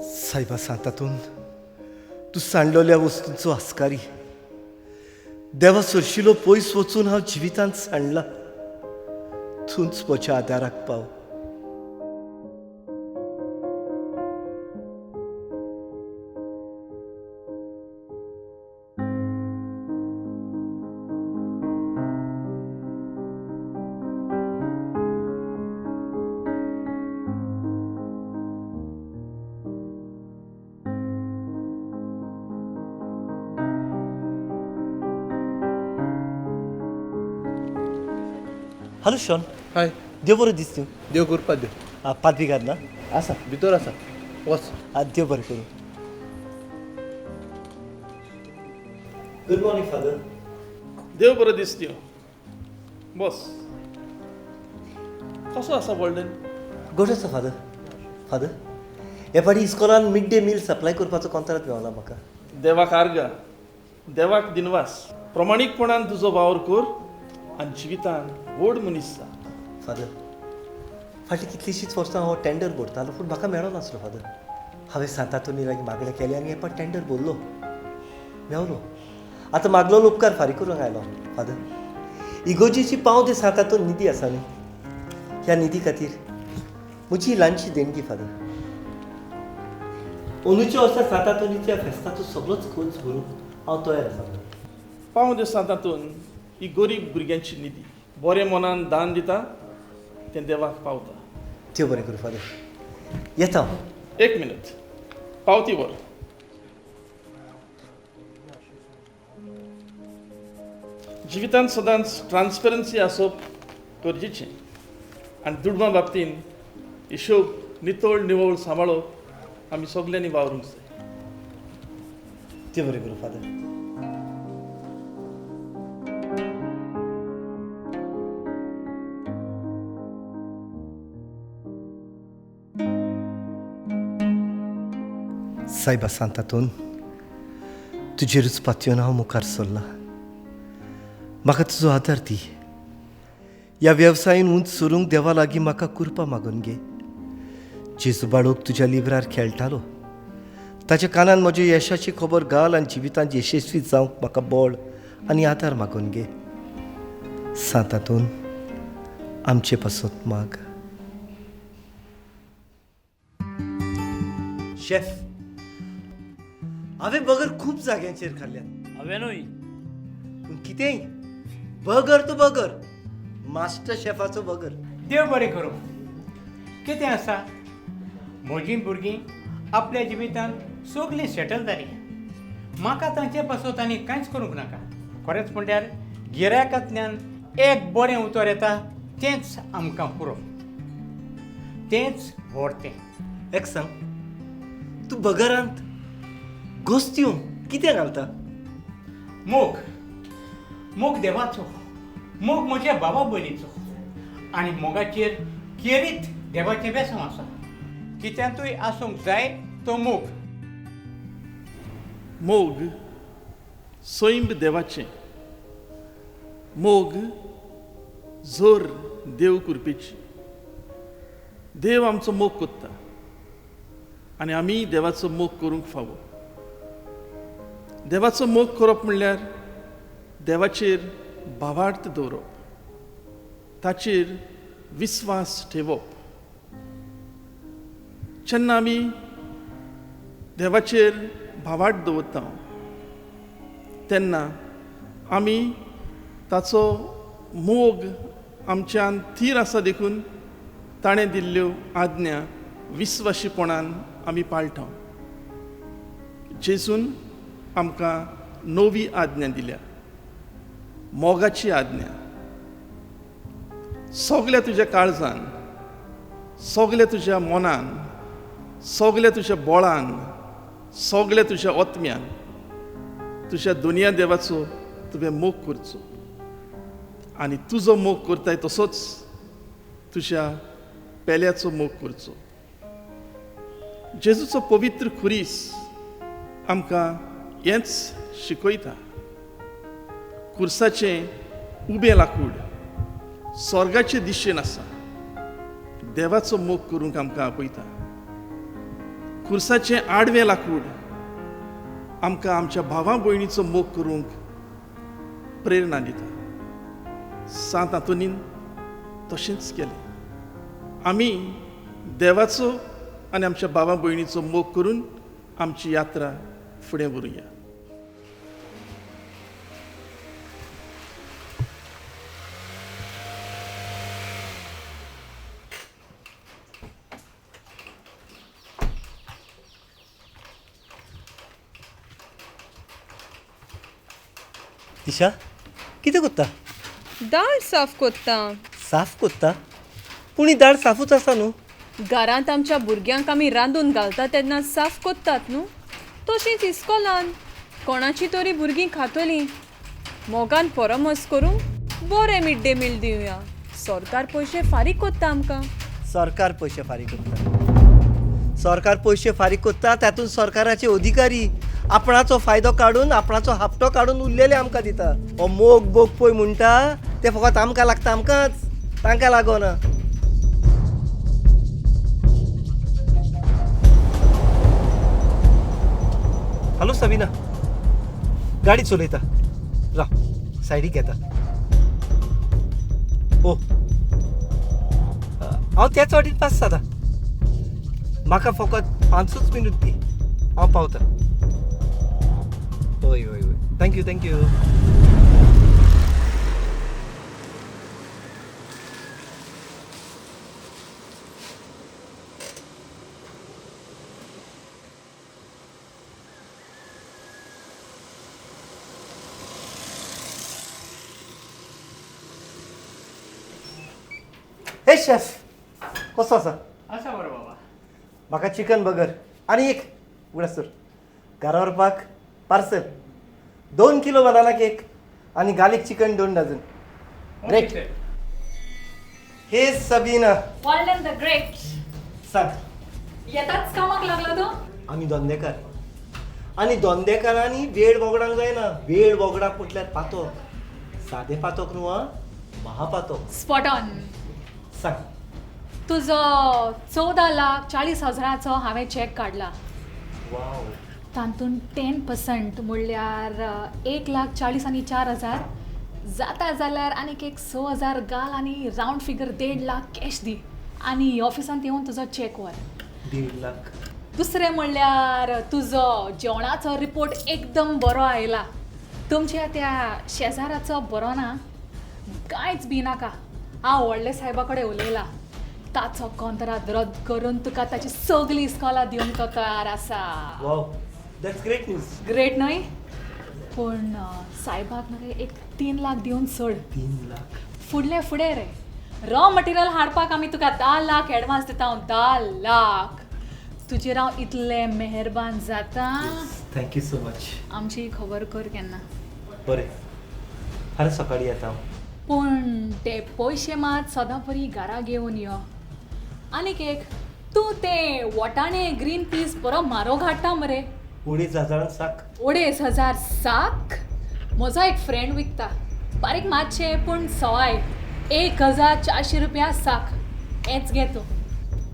सायबा सांतातून तूं सांडलोल्या वस्तूंचो आस्कारी देवा सरशिलो पयस वचून हांव जिवितांत सांडला तूंच म्हज्या आदाराक पाव. हॅलो शॉन. हाय. देव बरें दीस दिवं. देव कृपा देव. पादविगार ना? आसा, भितर आसा, वच. देव बरें करूं. Good morning father. देव बरो दीस दिवं. बस. कसो आसा वॉल्डन? गोड आसा फादर. फादर, हे फाटी इस्कॉलान मिड डे मील सप्लाय करपाचो कॉंत्रात मेवला म्हाका. देवाक आर्गा, देवाक दिनवास. प्रमाणीकपणान तुजो वावर कर आनी जिवितान व्हड मनीस जा. फादर, फाटलीं कितलींशींच वर्सां हांव टेंडर भरतालो पूण म्हाका मेळो नासलो फादर. हांवें सांतातोनी लागीं मागणें केलें आनी हे फावट टेंडर भरलो, मेवलो. आतां मागलोलो उपकार फारीक करूंक आयलो फादर. इगोर्जेची पाव दे सांतातोन निधी आसा न्ही, ह्या निधी खातीर म्हजी ल्हानशी देणगी फादर. अंदूच्या वर्सा सांतातोनीच्या फेस्ताचो सगळोच खर्च भरूंक हांव तयार आसा. पाव दे सांतातून ही गरीब भुरग्यांची निधी. बरें मनान दान दिता तें देवाक पावता. देव बरें करूं फादर. येता हांव. एक मिनट, पावती व्हर. जिवितांत सदांच ट्रान्सपरन्सी आसप गरजेचें आनी दुडवां बाबतीन हिशोब नितळ निवळ सांबाळप आमी सगल्यांनी वावरूंक जाय. देव बरें करूं फादर. सायबा सांतातून तुजेरूच पातयेवन हांव मुखार सरला. म्हाका तुजो आदार दी. ह्या वेवसायीन उंच सरूंक देवा लागीं म्हाका कृपा मागून घे. जेजू बाळूक तुज्या लिब्रार खेळटालो, ताच्या कानान म्हज्या यशाची खबर घाल आनी जिवितांत यशस्वी जावंक म्हाका बळ आनी आदार मागून घे. सांतातून आमचे पासत माग. शेफ, हांवें बगर खूब जाग्यांचेर खाल्ल्यात. हांवेंनूय. पूण कितेंय बगर तो बगर, मास्टर शेफाचो बगर. देव बरें करूं. कितें आसा, म्हजीं भुरगीं आपल्या जिवितांत सगलीं सेटल जालीं. म्हाका तांचे पासत आनी कांयच करूंक नाका. खरेंच म्हणल्यार गिरायकांतल्यान एक बरें उतर येता तेंच आमकां पुरो, तेंच व्हड तें. एक सांग, तूं बगरांत गोस्त्यो कितें घालता? मोग, मोग देवाचो, मोग म्हज्या बाबा भयणीचो आनी मोगाचेर केरीत देवाचें बेसांव आसा. कित्यांतूय आसूंक जाय तो मोग. मोग सैम देवाचें, मोग जोर देव कृपेची. देव आमचो मोग करता आनी आमी देवाचो मोग करूंक फावो. देवाचो मोग करप म्हणल्यार देवाचेर भावार्थ दवरप, ताचेर विस्वास ठेवप. जेन्ना आमी देवाचेर भावार्थ दवरता तेन्ना आमी ताचो मोग आमच्यान थीर आसा देखून ताणें दिल्ल्यो आज्ञा विस्वाशीपणान आमी पाळटा. जेजून आमकां नवी आज्ञा दिल्या, मोगाची आज्ञा. सगल्या तुज्या काळजान, सगल्या तुज्या मनान, सगल्या तुज्या बळान, सगल्या तुज्या आत्म्यान तुज्या दुनिया देवाचो तुवें मोग करचो आनी तुजो मोग करताय तसोच तुज्या पेल्याचो मोग करचो. जेजूचो पवित्र खुरीस आमकां हेंच शिकयता. खुर्साचें उबें लाकूड स्वर्गाचे दिशेन आसा. देवाचो मोग करूंक आमकां आपयता. खुर्साचें आडवें लाकूड आमकां आमच्या भावा भयणीचो मोग करूंक प्रेरणा दिता. सांत आंतोनीन तशेंच केलें. आमी देवाचो आनी आमच्या भावा भयणीचो मोग करून आमची यात्रा फुडें व्हरूया. दिशा, कितें कोत्ता? दाळ साफ कोत्ता. साफ कोत्ता? पूण ही दाळ साफूच आसा न्हू. घरांत आमच्या भुरग्यांक आमी रांदून घालता तेन्ना साफ कोत्तात न्हू, तशेंच इस्कोलान कोणाची तरी भुरगीं खातलीं. मोगान परामर्स करूंक बरें मिड डे मील दिवया. सरकार पयशे फारीक कोत्ता आमकां. सरकार पयशे फारीक कोत्ता, सरकार पयशे फारीक कोत्ता, तातूंत सरकाराचे अधिकारी आपणाचो फायदो काडून आपणाचो हापटो काडून उरलेले आमकां दिता. हो मोग बोग पळय म्हणटा ते फकत आमकां लागता, आमकांच, तांकां लागना. हॅलो सबिना, गाडी चलयता, राव सायडीक घेता. ओ हांव त्याच वाटेन पास जाता, म्हाका फकत 5 मिनट दी, हांव पावता. हय हय हय, thank you thank you. Hey chef, कसो आसा? आसा बरो बाबा. म्हाका चिकन बर्गर आनी एक उगडास तर घरा व्हरपाक पार्सल, 2 किलो बनाना केक आनी garlic chicken 2 dozen. Great. Hey Sabina. Walden the great. सांग. येताच कामाक लागला तूं? आमी दोंदेकार आनी दोंदेकारांनी वेळ वगडांक जायना. वेळ वगडाक म्हटल्यार पातोक, सादें पातोक न्हू आं, महापातोक. Spot on. सांग. तुजो 14,40,000 हांवें चॅक काडला. वाव. तातूंत 10% म्हणल्यार 1,40,04,000 जाता जाल्यार आनीक एक 6,000 घाल आनी रावंड फिगर 1.5 लाख कॅश दी आनी ऑफिसांत येवन तुजो चॅक व्हर. 1.5 लाख. दुसरें म्हणल्यार तुजो जेवणाचो रिपोर्ट एकदम बरो आयला. तुमच्या त्या शेजाराचो बरो ना, कांयच बी नाका. हांव व्हडले सायबा कडेन उलयला, ताचो कॉन्त्राद रद्द करून तुका ताची सगळी इस्कोलां दिवंक तो तयार आसा. Wow, that's great news. Great न्हय? पूण सायबाक मरे एक 3 लाख दिवन सोड. 3 लाख? फुडले फुडें रे, रॉ मटिरियल हाडपाक आमी तुका 10 लाख एडवान्स दिता. 10 लाख तुजेर हांव इतलें मेहरबान जाता. Thank you so much. आमची खबर कर केन्ना. बरें, फाल्यां सकाळीं येता हांव. पूण ते पयशे मात सदां परी घरा घेवन यो. आनीक एक, तूं ते वटाणे ग्रीन पीस बरो म्हारोग हाडटा मरे. 2,500 साक. 2,500 साक? म्हजो एक फ्रेंड विकता, बारीक मातशें पूण सवाय, 1,400 रुपया साक. हेंच घे तूं.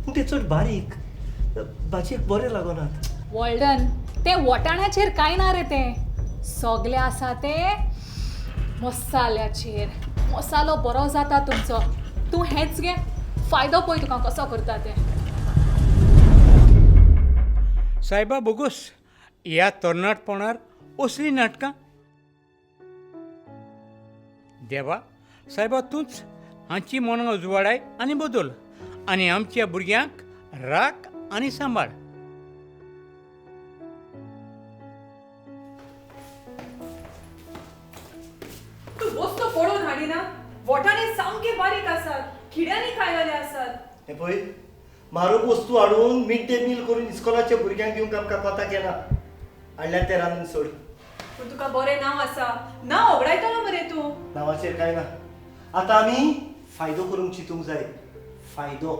पूण ते चड बारीक, भाजयेक बरें लागनात. वॉल्डन, ते वटाण्याचेर कांय ना रे, तें सगलें आसा ते मसाल्याचेर. मसालो बरो जाता तुमचो. तूं हेंच घे, फायदो पळय तुका कसो करता तें. सायबा बोगूस, ह्या तरणाटपणार असलीं नाटकां. देवा सायबा तूंच हांची मनां उजवाडाय आनी बदल आनी आमच्या भुरग्यांक राख आनी सांबाळ. तूं वस्तू पळोवन हाडिना? वटाणे सामके बारीक आसात, किड्यांनी खायलेले आसात. हें पळय, म्हारग वस्तू हाडून मिड डे मील करून इस्कोलाच्या भुरग्यांक दिवंक आमकां कोताक येना. हाडल्यार तें रांदून सोड. पूण तुका बरें नांव आसा, नांव ओगडायतलो मरे तूं. नांवाचेर कांय ना. आतां आमी फायदो करूंक चिंतूंक जाय. फायदो,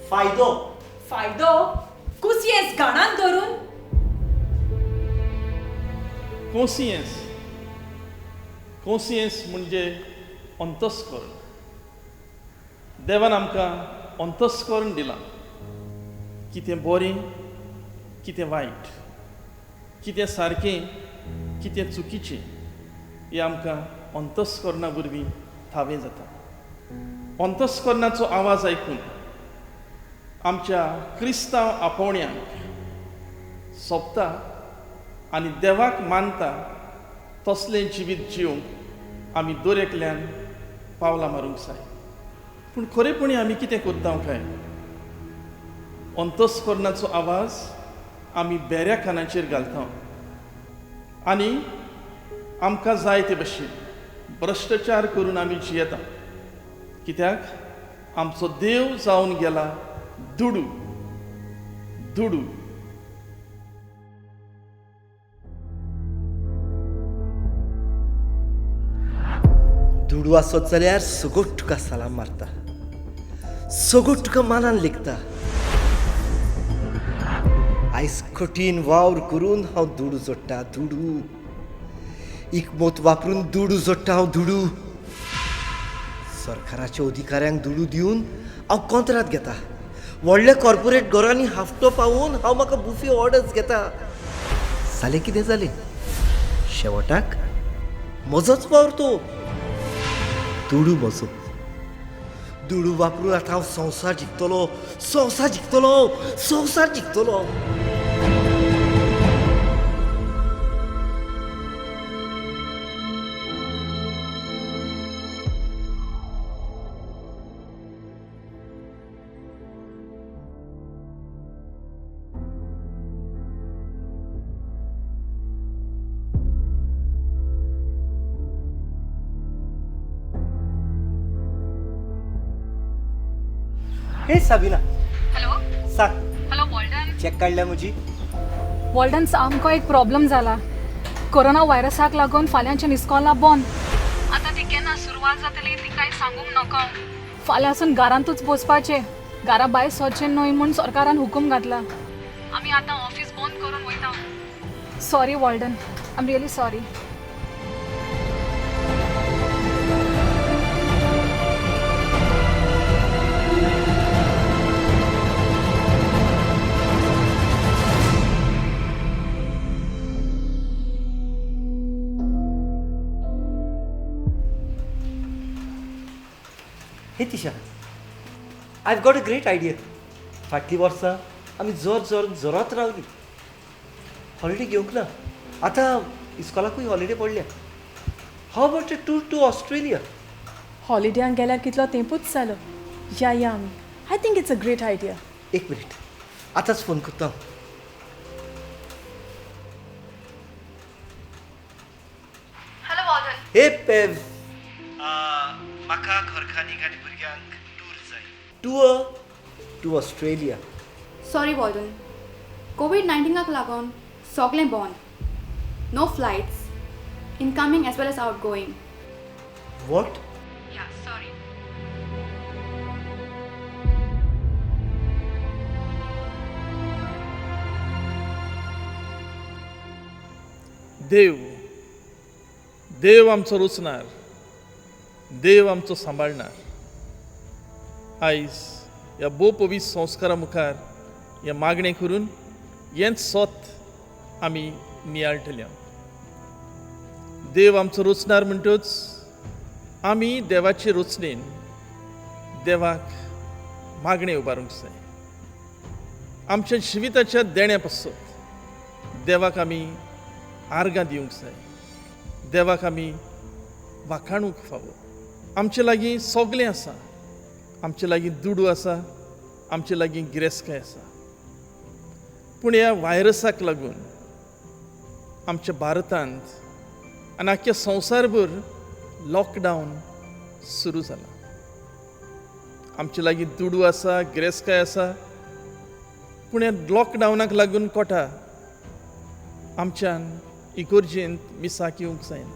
फायदो, फायदो कुसयेस घाणान धरून. कोन्सियेंस, कोन्सियेंस म्हणजे अंतस्करण. देवान आमकां अंतस्करण दिलां, कितें बरें कितें वायट, कितें सारकें, कितें चुकीचें हें आमकां अंतस्करणा वरवीं थावें जाता. अंतस्करणाचो आवाज आयकून आमच्या क्रिस्तांव आपोवण्यांक सोंपता आनी देवाक मानता तसलें जिवीत जिवंक आमी दर एकल्यान पावलां मारूंक जाय. पूण खरेपणी आमी कितें करता काय? अंतस्करणाचो आवाज आमी बेऱ्या कानाचेर घालता आनी आमकां जाय ते भशेन भ्रश्टाचार करून आमी जियेता. कित्याक आमचो देव जावन गेला दुडू दुडू. दुडू आसत जाल्यार सगळो तुका सलाम मारता, सगळो तुका मानान लेखता. आयज कठीण वावर करून हांव दुडू जोडटा, दुडू इकमत वापरून दुडू जोडटा हांव दुडू. सरकाराच्या अधिकाऱ्यांक दुडू दिवन हांव कोंत्रात घेता, व्हडल्या कॉर्पोरेट घरांनी हाफ्टो पावोवन हांव म्हाका बुफे ऑर्डर्स घेता. जालें कितें जालें, शेवटाक म्हजोच वावर तो दुडू म्हजो. दुडू वापरून आतां हांव संवसार जिखतलो, संवसार जिखतलो, संवसार जिखतलो. हे साबिना. हॅलो. सांग. Hello Walden. चॅक काडल्या म्हजी? वॉल्डन, सामको एक प्रॉब्लम जाला. कोरोना व्हायरसाक लागून फाल्यांच्यान इस्कॉला बंद. आतां ती केन्ना सुरवात जातली ती कांय सांगूंक नको. फाल्यांसून घरांतूच बसपाचें, घरा भायर सरचें न्हय म्हूण सरकारान हुकूम घातला. आमी आतां ऑफीस बंद करून वयता. Sorry Walden, I am really sorry. Hey Tisha, I've got a great idea. फाटलीं वर्सां आमी जोर जोर जोरात रावली, हॉलिडे घेवंक ना. आतां इस्कॉलाकूय हॉलिडे पडल्या. How about a tour to Australia? हॉलिड्यांक गेल्यार कितलो तेंपूच जालो. या या आमी. I think it's a great idea. एक मिनीट, आतांच फोन करता. Hello Walden. हे पेव, म्हाका घरकान्नीक आनी भुरग्यांक टूर जाय. Tour to Australia. Sorry Walden, Covid 19 लागून सगळें बंद. No flights, incoming as well as outgoing. What? Yeah sorry. देव देव आमचो रचणार, देव आमचो सांबाळणार. आयज ह्या भोव पवित्र संस्कारा मुखार हें मागणें करून हेंच सत आमी नियाळटले. देव आमचो रचणार म्हणटच आमी देवाचे रचणेन देवाक मागणें उबारूंक जाय. आमच्या जिविताच्या देण्या पासत देवाक आमी आर्गां दिवंक जाय, देवाक आमी वाखाणूंक फावो. आमचे लागीं सगळें आसा, आमचे लागीं दुडू आसा, आमचे लागीं गिरेस्तकाय आसा, पूण ह्या व्हायरसाक लागून आमच्या भारतांत आनी आख्ख्या संवसारभर लॉकडावन सुरू जाला. आमचे लागीं दुडू आसा, गिरेस्तकाय आसा, पूण ह्या लॉकडावनाक लागून कोटा आमच्यान इगोर्जेंत मिसाक येवंक जायना,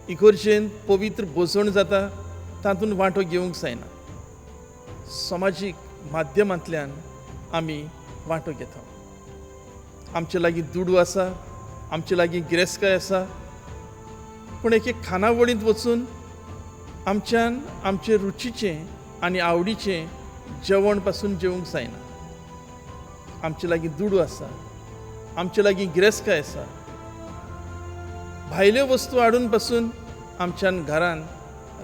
इगोर्जेंत पवित्र भोजण जाता तातूंत वांटो घेवंक जायना. समाजीक माध्यमांतल्यान आमी वांटो घेता. आमचे लागीं दुडू आसा, आमचे लागीं गिरेस्तकाय आसा, पूण एके खानावळींत वचून आमच्यान आमचे रुचीचें आनी आवडीचें जेवण पासून जेवंक जायना. आमचे लागीं दुडू आसा, आमचे लागीं गिरेस्तकाय आसा. भायल्यो वस्तू हाडून पासून आमच्यान घरान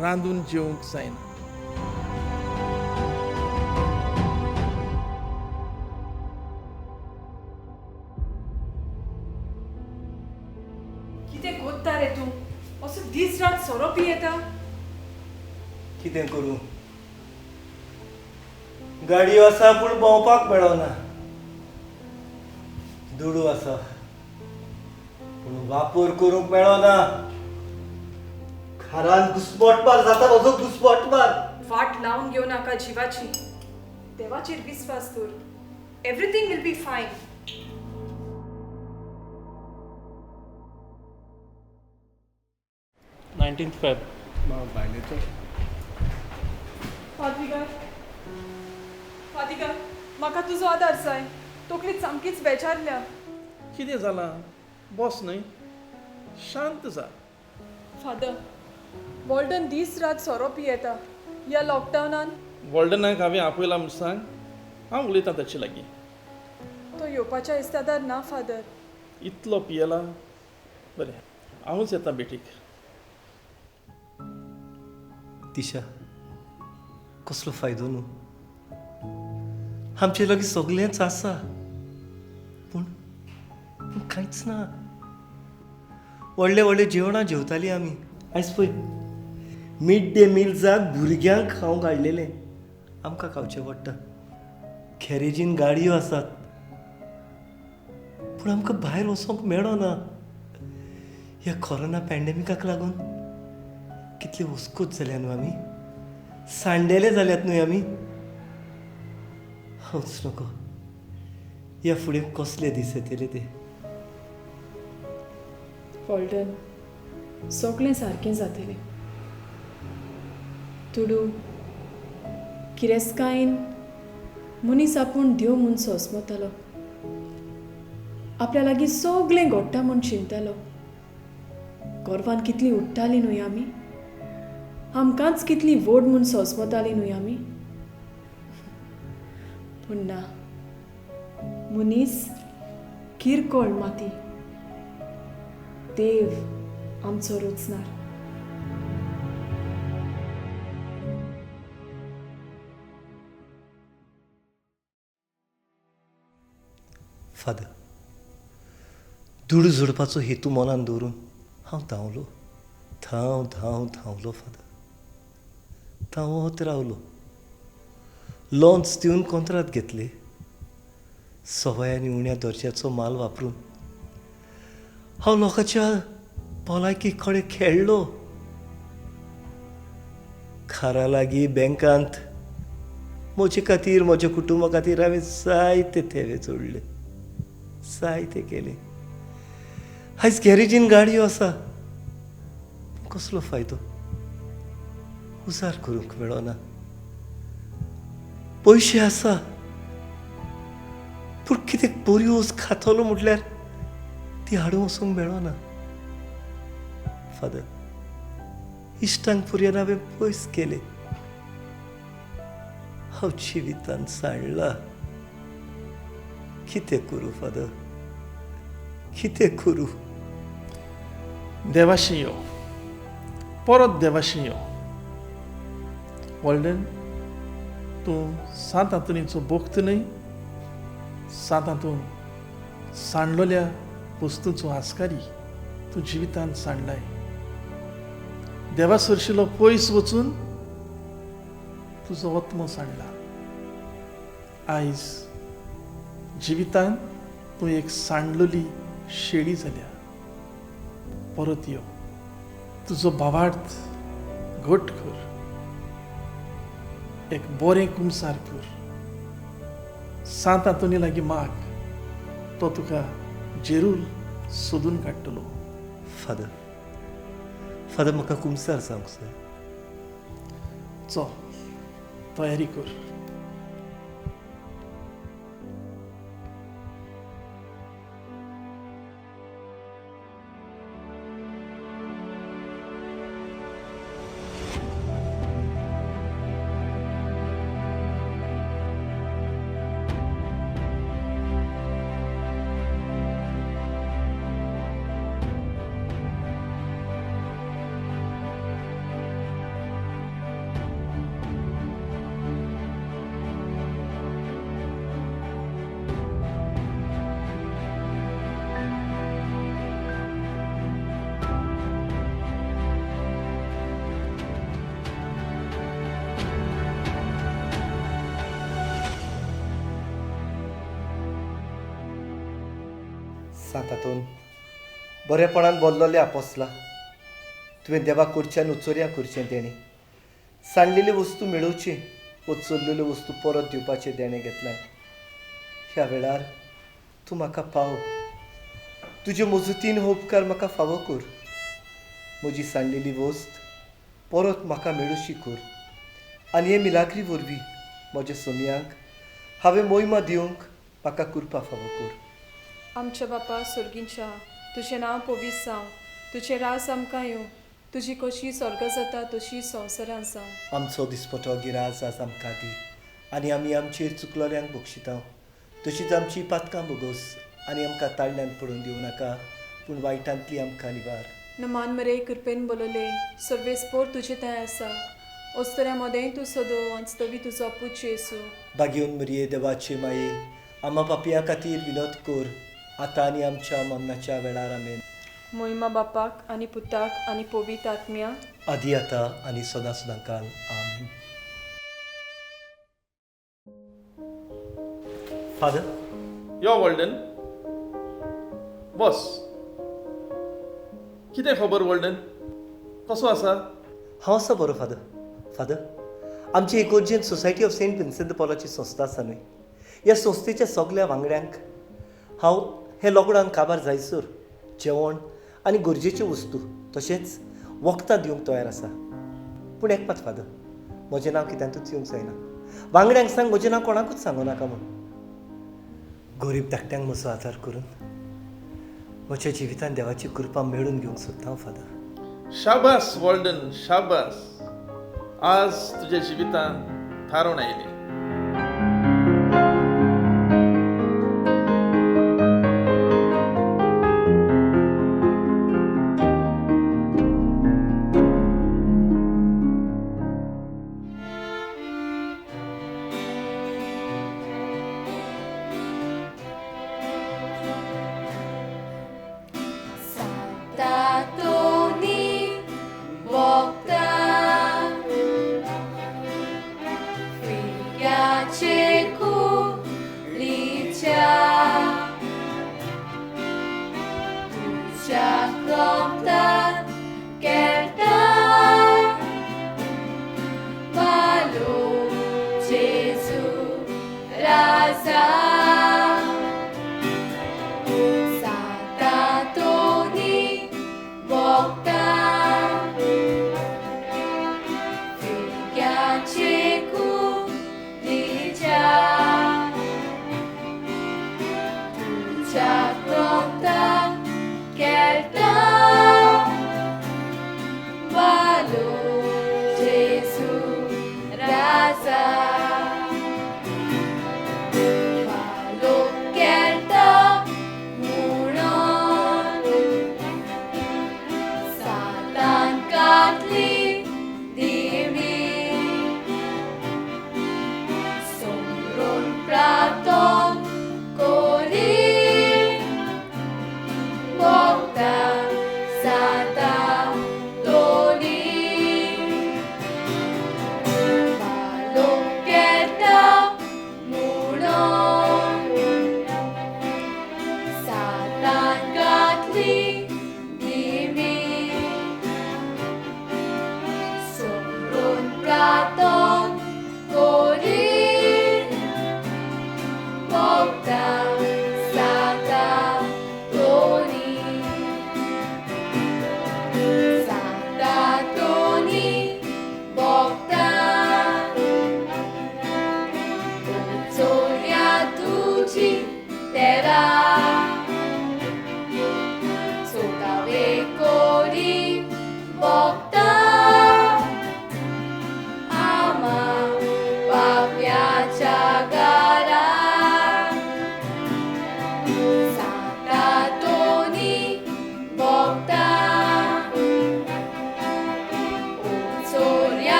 रांदून जेवंक जायना. कितें कोत्ता रे तूं? असो दीस रात सोरो पियेता. कितें करूं? गाडयो आसा पूण भोंवपाक मेळना. दुडू आसा पूण वापर करूंक मेळना. घरान घुस्मटमार जाता म्हजो, घुस्मटमार. वाट लावन घेवं नाका जिवाची. देवाचेर विस्वास दवर. Everything will be fine. 19th Feb. बायलेचो फादरिगार, फादरिगार, म्हाका तुजो आदार जाय. तकली सामकीच बेजारल्या. कितें जालां? बॉस न्हय, शांत जा. फादर, वॉल्डन दीस रात सोरो पियेता ह्या लॉकडावनान. वॉल्डनाक हांवें आपयला म्हूण सांग. हांव उलयतां ताचे लागीं. तो येवपाच्या इस्तादार ना फादर. इतलो पियेला? बरें, हांवूच येता बेटीक. दिशा, कसलो फायदो न्हू? आमचे लागीं सगळेंच आसा पूण कांयच ना. व्हडले व्हडले जेवणां जेवतालीं आमी. आयज पळय मिड डे मिल्साक भुरग्यांक खावंक हाडलेलें आमकां खावचें पडटा. गॅरेजीन गाडयो आसात पूण आमकां भायर वचोंक मेळना. ह्या कोरोना पॅन्डेमिकाक लागून कितले हुस्कोत जाल्या न्हू आमी, सांडलेले जाल्यात न्हय आमी. हांवच नको ह्या फुडें कसले दीस येतले ते. वॉल्डन, सगळें सारकें जातलें. तुडू गिरेस्तकायेन मनीस आपूण देव म्हूण सोंसमतालो. आपल्या लागीं सगळें घडटा म्हूण चिंतालो. गोरवान कितली उठ्ठाली न्हय आमी, आमकांच कितली व्हड म्हूण सोंसमताली न्हय आमी. पूण ना, मनीस किरकोळ माती, देव आमचो रचणार. फादर, दुडू जोडपाचो हेतू मनान दवरून हांव धांवलो, धांव धांव धांवलो फादर, धांवत रावलो. लोन्स दिवन कोंत्रात घेतले. सवाय आनी उण्या दर्ज्याचो माल वापरून हांव लोकांच्या भलायकी कडेन खेळ्ळो. घरा लागीं बँकांत म्हजे खातीर, म्हज्या कुटुंबा खातीर हांवें जायते थेवे जोडले, जायते केले. आयज गॅरेजीन गाडयो आसा, कसलो फायदो? उजार करूंक मेळना. पयशे आसा पूण कितें बऱ्योच खातलो म्हटल्यार ती हाडूंक वचूंक मेळना. फादर, इश्टांक पुरयान हांवें पयस केले. हांव जिवितान सांडला. कितें करूं फादर, कितें करूं? देवाशी यो, परत देवाशी यो. वॉल्डन, तूं सांत आंतोनीचो भक्त न्हय? सांत आंतोन सांडलोल्या वस्तूंचो आस्कारी तूं जिवितान सांडलाय. देवा सरशिलो पयस वचून तुजो आत्मो सांडला. आयज जिवितान तूं एक सांडलोली शेळी जाल्या. परत यो, तुजो भावार्थ घट कर, एक बरें कुमसार कर. सांत आंतोनी लागीं माग, तो तुका जेरूल सोदून काडटलो. फादर, फादर म्हाका कुमसार जावंक जाय. चल, तयारी कर. सांत आंतोन, बरेपणान बोल्लोलें आपोसला. तुवें देवा कडच्यान उचोरया करचें देणें, सांडलेल्यो वस्तू मेळोवचे वो चोरलेल्यो वस्तू परत दिवपाचें देणें घेतलें. ह्या वेळार तूं म्हाका पाव, तुजे मजतीन हो उपकार म्हाका फावो कर. म्हजी सांडलेली वस्त परत म्हाका मेळोशी कर आनी हे मिलाग्री वरवीं म्हज्या सोमयांक हांवें मोहिमा दिवंक म्हाका कृपा फावो कर. आमच्या बापा सोर्गींच्या, तुजें नांव पवित्र जावं, तुजें राज आमकां येवं, तुजी कशी स्वर्ग जाता तशी संवसारांत जावं. आमचो दिसपटो गिराज आज आमकां दी आनी आमी आमचेर चुकलोल्यांक बक्षिता, तशीच आमची पातकां भोगोस आनी आमकां ताळ्यान पडून दिवं नाका, पूण वायटांतली आमकां निवार. नमान मरे, कृपेन बोलले, सर्वेस्पोर तुजे थंय आसा, ओस्तऱ्या मदेंय तूं सदो वांचतवी तुजो पूत जेसू. बागेवन मरिये देवाचे माये, आमा पापया खातीर विनोद कर, आतां आनी आमच्या मरणाच्या वेळार. आमेन. मोहिमा बापाक आनी पुताक आनी पवित्र आत्म्या, आदी आतां आनी सदां सदां काल. आमेन. फादर. यो वॉल्डन, बस. कितें खबर वॉल्डन, कसो आसा? हांव आसा बरो फादर. फादर, आमची इगर्जेन सोसायटी ऑफ सेंट विन्सेंट पॉलाची संस्था आसा न्हय, ह्या संस्थेच्या सगल्या वांगड्यांक हांव हे लॉकडावन काबार जायसर जेवण आनी गरजेच्यो वस्तू तशेंच वखदां दिवंक तयार आसा. पूण एक मात फादर, म्हजें नांव कित्यांतूच येवंक जायना. वांगड्यांक सांग म्हजें नांव कोणाकूच सांगू नाका म्हूण. गरीब धाकट्यांक म्हजो आदार करून म्हज्या जिवितान देवाची कृपा मेळून घेवंक सोदता हांव फादर. शाबास वॉल्डन, शाबास. आज तुज्या जिवितान थारोवन आयली.